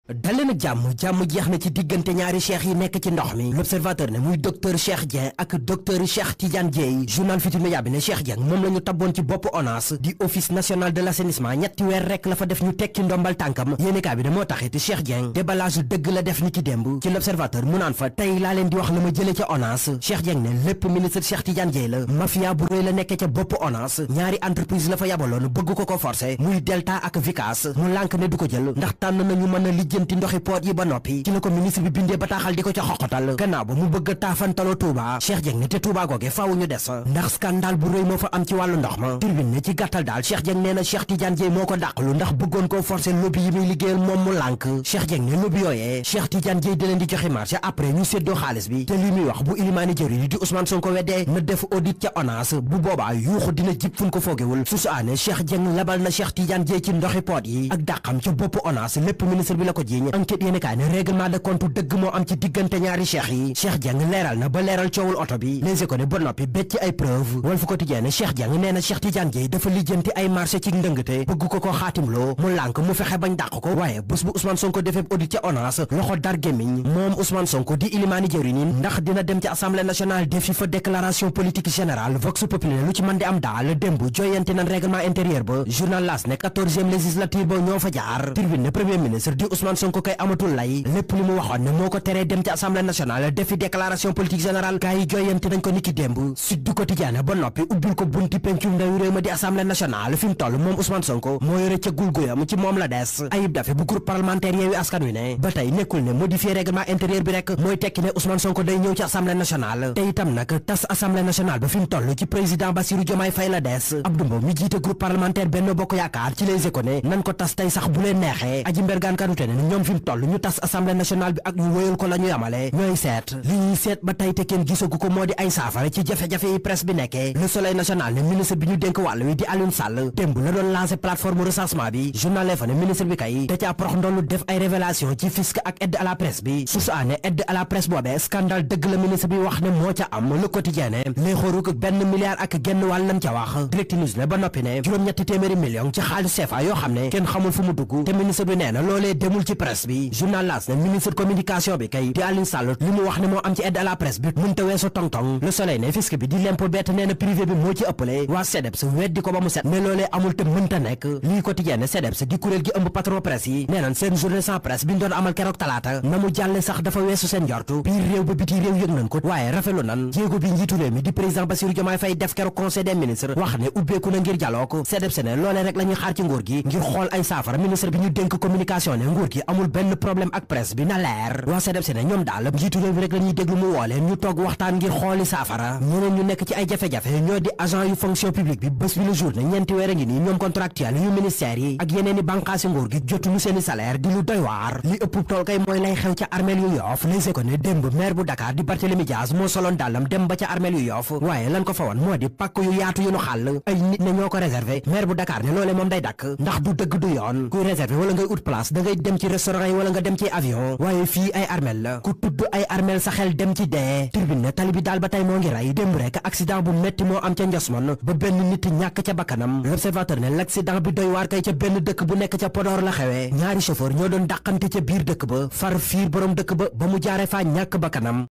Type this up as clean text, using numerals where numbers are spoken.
daleen ak jàmm jeex na ci diggante ñaari cheikh yi nekk ci ndox mi. l'observateur ne muy docteur Cheikh Dieng ak docteur Cheikh Tidiane Dieye. journal Futurs Médias bi ne Cheikh Dieng moom la ñu tabboon ci bopp ONAS di office national de l'assainissement ñetti weer rek la fa def ñu tekki ndombal tànkam. yéenekaay bi de moo taxit Cheikh Dieng déballage dëgg la def ni ki démb. ci l'observateur mu naan fa tey laa leen di wax la ma jëlee ca ONAS. Cheikh Dieng ne lépp ministre Cheikh Tidiane Dieye la. mafia bu rëy la nekkee ca bopp ONAS. ñaari entreprise la fa yabaloon bëgg ko forcé muy Delta ak Vicas mu lànk ne du ko jël ndax tànn nañu mën a lijjanti ndoxi poot yi ba noppi. ci la ko ministre bi bindee bataaxal di ko ca xoqatal gannaaw ba mu bëgg a taafantaloo Touba. Cheikh Dieng ne te Touba googe faaw ñu des fa ndax scandale bu rëy moo fa am ci wàllu ndox ma. Tribune ne ci gàttal daal Cheikh Dieng nee na Cheikh Tidiane Dieye moo ko dàqalu ndax bëggoon koo forcer lobby yi muy liggéeyal moom mu lànk. Cheikh Dieng ne lobby yooyee Cheikh Tidiane Dieye da leen di joxe marché après ñu séddoo xaalis bi te li muy wax bu ilimaani jëri di Ousmane Sonko weddee na def audit ca ONAS bu boobaa yuuxu dina jib fu ko foogewul. su aane Cheikh Dieng labal na Cheikh Tidiane Dieye ci ndoxi poot yi ak dàqam ca bopp ONAS lépp ministre bi la ko jiiñ. enquête yéene kaay ne règlement de compte dëgg moo am ci diggante ñaari cheikh yi. Cheikh Dieng leeral na ba leeral coowul oto bi Les Échos ne ba noppi becc ay preuve. Walf Quotidien ne Cheikh Dieng nee na Cheikh Tidiane Dieye dafa lijjanti ay marché ci ndëngate bëgg ko xaatimloo mu lànk mu fexe bañ dàq ko. waaye bés bu Ousmane Sonko defee audit ca ONAS loxo dar gémmiñ moom Ousmane Sonko di ilimaani jëriñ ndax dina dem ci assemblée nationale defi fa déclaration politique générale. Vox Populi lu ci mën di am daal démb joyante nan règlement intérieur ba. journal L'As ne 14e législature ba ñoo fa jaar. Tribune ne premier ministre di Ousmane Sonko kay amatul lay lépp li mu waxoon ne moo ko teree dem ci assemblée nationale defi déclaration politique générale gaa yi joyante nañ ko niki démb. Sud du Quotidien ba noppi ubbil ko bunti pencum ndawi réew ma di assemblée nationale fi mu toll moom Ousmane Sonko moo yore ca gulguyam ci moom la des. Ayib Daffé bu groupe parlementaire Yewwi Askan Wi ne ba tey nekkul ne modifier règlement intérieur bi rek mooy tekki ne Ousmane Sonko day ñëw ci assemblée nationale te itam nag tas assemblée nationale ba fi mu toll ci président Bassirou Diomaye Faye la des. Abdou Mbow mi jiite groupe parlementaire Benno Bokk Yaakaar ci Les Échos ne nan ko tas tey sax bu leen neexee. Aji Mbergane Kanouté ne ñoom fi mu toll ñu tas assemblée nationale bi ak ñu wéyal ko la ñu yamale ñooy seet li ñuy seet ba tey te kenn gisagu ko moo di ay saafara ci jafe-jafe yi presse bi nekkee. Le Soleil national ne ministre bi ñu dénk wàll wi di Alioune Sall démb la doon lancé plateforme recensement bi. journal fa ne ministre bi kay da caa prox ndollu def ay révélation ci fisc ak aide à la presse bi. Source A ne aide à la presse boobee scandale dëgg la ministre bi wax ne moo ca am. Le Quotidien ne les xoruk benn milliard ak genn wàll lam ca wax. Direct News ne ba noppi ne juróom-ñetti téeméeri million ci xaalis CFA yoo xam ne kenn xamul fu mu dugg te ministre bi nee na loolee demul ci presse bi. journal L'As ne ministre communication bi kay di Alioune Sall li mu wax ne moo am ci aide à la presse bi mënta weesu tong-tong. Le Soleil ne fisc bi di lempo bett nee na privé bi moo ci ëppale. waa CDEPS weddi ko ba mu set ne loolee amul te mënta nekk. lii Quotidien ne CDEPS di kuréel gi ëmb patron presse yi nee nan seen journée sans presse bi ñu doon amal keroog talaata na mu jàlle sax dafa weesu seen njortu biir réew ba biti réew yëg nañ ko waaye rafetlu nan jéego bi njiitu réew mi di président Bassirou Diomaye Faye def keroog conseil des ministres wax ne ubbeeku na ngir dialogue. CDEPS ne loolee rek la ñuy xaar ci nguur gi ngir xool ay saafara. ministre bi ñu dénk communication ne nguur gi amul benn problème ak presse bi na leer. waa CDEPS ne ñoom daal njiitu réew mi rek la ñuy déglu mu woo leen ñu toog waxtaan ngir xooli saafara. ñeneen ñu nekk ci ay jafe-jafe ñoo di agent yu fonction publique bi bés bi le jour ne ñeenti weer a ngi nii ñoom contractuel yu ministère yi ak yeneen i bànqaasi nguur gi jotuñu seeni salaire di lu doy waar. li ëpp tool kay mooy lay xew ca armeel yu Yoff. Les Échos ne démb maire bu Dakar di Barthélémy Dias moo soloon dàllam dem ba ca armeel yu Yoff waaye lan ko fa woon moo di pàkk yu yaatu yu nu xàll ay nit ne ñoo ko réservé. maire bu Dakar ne loolee moom day dakk ndax du dëgg du yoon kuy réservé wala ngay ut place da ngay dem ci restaurant yi wala nga dem ci avion waaye fii ay armeel la ku tudd ay armeel sa xel dem ci dee. Tribune ne tali bi daal ba tey moo ngi rey démb rek accident bu metti moo am ca Ndiosmone ba benn nit ñàkk ca bakkanam. L'Observateur ne l'accident bi doy waar kay ca benn dëkk bu nekk ca Podor la xewee ñaari chauffeur ñoo doon dàqante ca biir dëkk ba far fiir borom dëkk ba mu jaare faa ñàkk bakkanam.